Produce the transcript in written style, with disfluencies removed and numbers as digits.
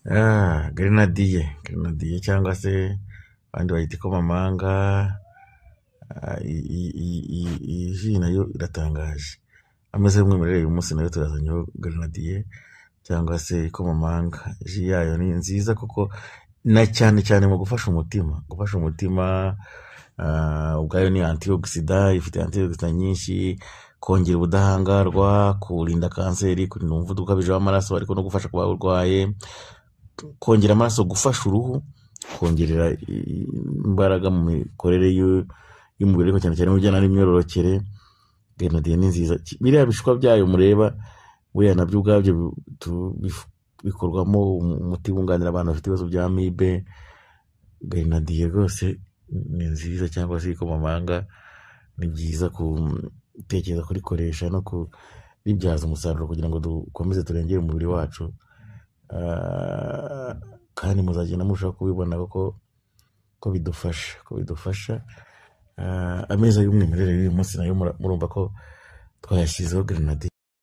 Grenadier, grenadier cyangwa se abandi bayita ikomamanga, iyi ji nayo iratangaje. Ameza y'umwimerere uyu munsi nayo tuyazanyeho grenadier cyangwa se ikomamanga. Ji yayo ni nziza kuko na cyane cyane mu gufasha umutima, gufasha umutima ubwayo ni antioxidant, ifite antioxidant nyinshi, kongera ubudahangarwa, kurinda kanseri, kurinda umuvuduko ukabije w'amaraso, ariko no gufasha ku bawurwaye, kongera amaraso, gufasha uruhu, kongerera imbaraga mu mikorere y'umubiri, ariko cyane cyane mu bijyana n'imyororokere. Grenadier ni nziza. Biriya bishishwa byayo mureba buriya nabyo ubwabyo bikorwamo umuti wunganira abantu bafite ibibazo bya amibe. Grenadier rwose ni nziza, cyangwa se ikomamanga ni byiza gutekereza kurikoresha no kuribyaza umusaruro kugira ngo dukomeze turengere umubiri wacu. Kandi muzagenda murushaho kubibona kuko ko bidufasha, ko bidufasha. Ameza y'umwimerere y'uyu munsi nayo murumva ko twayashyizeho grenadier.